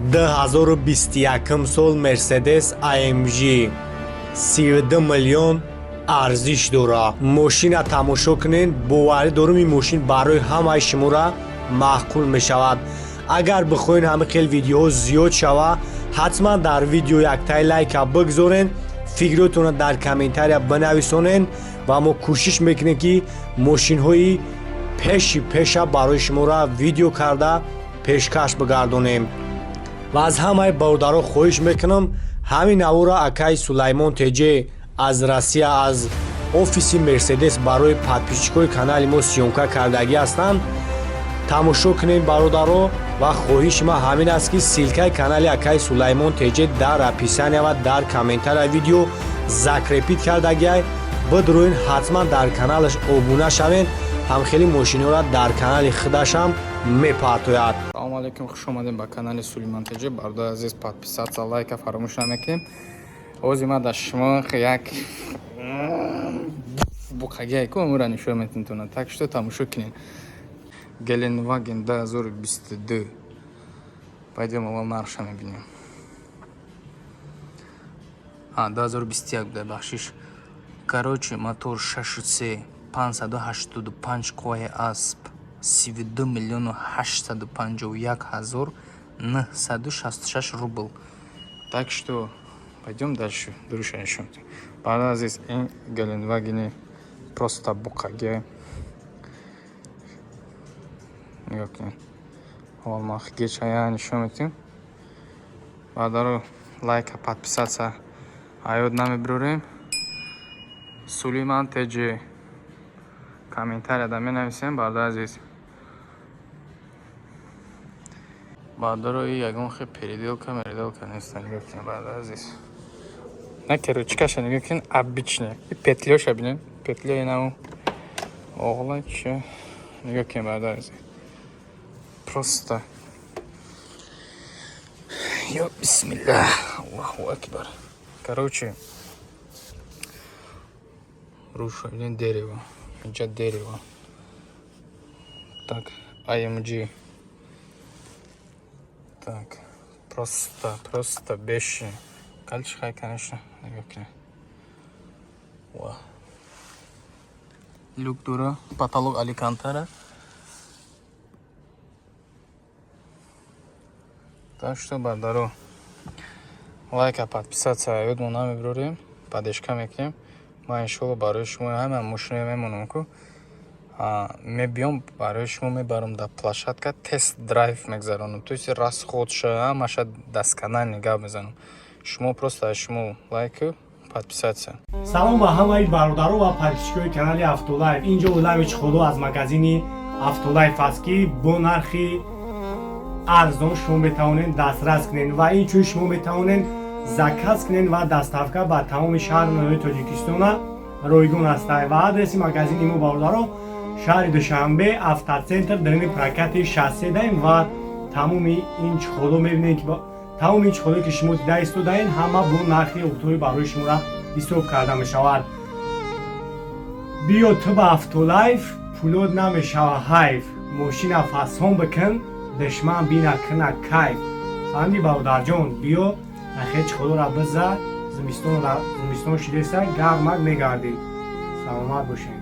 2021 сол Мерседес AMG 32 миллион арзиш дорад. Мошина тамошо кунед, боварӣ дорум, ин мошин барои ҳамаи шуморо маъқул мешавад. Агар бихоҳед ҳамин хел видеоҳо зиёд шава, ҳатман дар видео яктаи лайка бигзорен, фикротонро дар комментария бинависонен ва мо кӯшиш мекунем, ки мошинҳои пеши пеша барои шуморо видео карда пешкаш бигардонем. Ва аз ҳамаи бародаро хоҳиш мекунам, ҳамин навора акаи Сулаймон Теҷе аз Россия, аз офиси Мерседес барои подписчикои канали мо съёмка кардагӣ ҳастанд, тамошо кунем, бародаро. Ва хоҳиши ман ҳамин аст, ки ссылкаи канали акаи Сулаймон Теҷе дар описания ва дар комментария видео закрепить кардагиай, бидроин, ҳатман дар каналаш обуна шавен. Ҳамхели мошинҳоро дар канали худашам мепартояд. Салому алейкум, хуш омадем ба канали Сулейман ТЖ. Бародари азиз, подписаться, лайка фаромӯш намекунем. Ози ма дар шумо як буқагия ку амура нишон метинтона. Так что тамошо кунед. Геленваген 2022. Пойдем, аввал нархша мебинем. А, 2021 буда, бахшиш. Короче, мотор 6.3, 585 қувваи асп, 32 миллиону 851 ҳазор 966 рубл. Так что пойдем дальше, дуруша нишон. Бародари азиз, ин Геленвагени просто буқагия. Нигоҳ кунед. Аввал ма гечая нишон метем. Бародаро, лайка, подписаться аёд намебирорем. Сулейман ТЖ комментарияда менависем, бародари азиз. Бародаро, и ягон хел переделка меределка нест, нигоҳ кунед, бародари азиз. На, ручкаша нигоҳ кунед, обычная. И петлёша бинед, петлёи наву оғла чи, нигоҳ кунед, бародари азиз. Просто ё бисмиллах, Аллаху акбар. Короче, руша бинед, дерево, инҷа дерево. Так, AMG. Так, просто, просто бешеный. Кальчи хай, конечно, нигоҳ кунед. Ва. Люк дора, потолок алькантара. Так что, бародаро, лайка, подписаться ёдмон намебирорем, поддержка мекунем. Ман иншолло барои шумо ҳама мошиноя мемонам ку мебиём, барои шумо мебарам, дар площадка тест драйв мегзаронам, то есть расходша ҳамаша досконально гап мезанам. Шумо просто аз шумо лайку, подписаться. Салом ба ҳамаи бародаро ва подписчикои канали Автолайф. Инҷо Улавич Худо аз магазини Автолайф аст, ки бо нархи арзон шумо метавонед дастрас кунед ва инчунин шумо метавонед заказ кунед ва доставка ба тамоми шаҳру ноҳияи Тоҷикистона ройгон аст. Ва адреси магазини мо, бародаро, шаҳри Душанбе, Автоцентр, дарини прокати шассе даем. Ва тамоми ин чехоло мебинед, ки тамоми ин чехолое, ки шумо дида истодаед, ҳама бо нархи оптовый барои шуморо ҳисоб карда мешавад. Биё ту ба Автолайф, пулот намешава ҳайф. Мошина фасон бикун, душман бина куна кайф. Фаҳмидӣ, бародарҷон? Биё, нахе чехолора биза, зимистон шидеса, гармак мегардӣ. Саломат бошед.